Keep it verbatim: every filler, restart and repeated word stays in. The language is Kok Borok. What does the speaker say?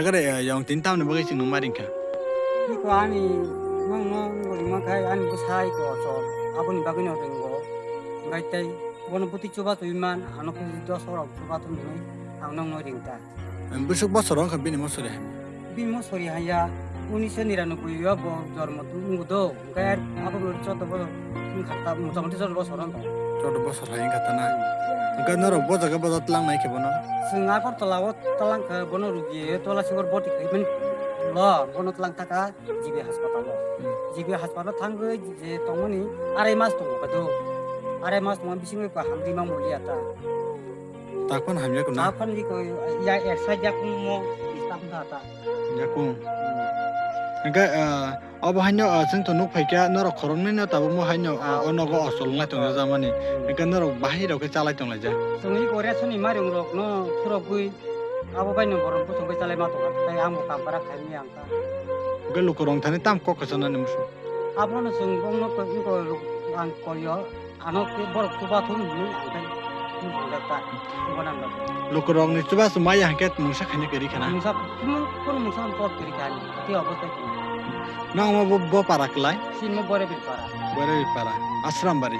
Gare, eh, yong tin tamni bagwi chwng nung ma ringkha. Iko ani nong nong ringma khai ani bwsai ko chol. Aboni bagwi no ringo. Ngai tai bono bwtwi chuba twi man ano kuji dos rok chuba twi nung ang nong no ringta. Em, bwswk bosor wngkha bini mosori hai? Bini mosori haiya unisho niranoboi o bo jormo twi wngo do. Hwnkhe abo bo chwddo bosor wngkha ta, motamoti chwddo bosor wngkha. Chwddo bosor hai wngkha ta na? Hwnkhe norok bo jaga bodo tlang nai khe bono? Chwng Agartala o tlang kha bono rugi tola sigor boti khai mani lo bono tlang thaka G B hospital o. Hmm. G B hospital o thangwi je tongmani arai mas tongo khe do. Arai mas tongma bisingo ko hamdi ma mulia ta. Takpan hamya kuna? Takpan di ko ya exercise ya kumo istam da ta. Yakung. Hwnkhe, ah, obo haino, ah, chwng to nuk phaikha, norok khoroknwi no tabukmo haino, ah, o nogo osol nai tongna jamani. Hwnkhe norok bahai rok khe chalai tonglaijak. Chwngwi ko ration ni mairung rok no phurogwi abo bai no borok bwswk bai chalai ma tongo. Tai ang bo kampara khaimya ang ta. Hwnkhe lukurok thani tam kok kwchangna ni musu. Abono chwng bongno ko, ko, ang koyo. Ano khe borok chuba thung hinwi ang khe nukjak ta, chuba nang bagwi. Lukurokni chubachu maya hwnkhe mungsa khaina kwrwi khana? Mungsa, kuno, kuno mungsa ang kot kwrwi kha ani, tei obostai tongo. Nang omo bo, bo para kwlai? Chini bo Boirebil para. Boirebil para, Asrambari.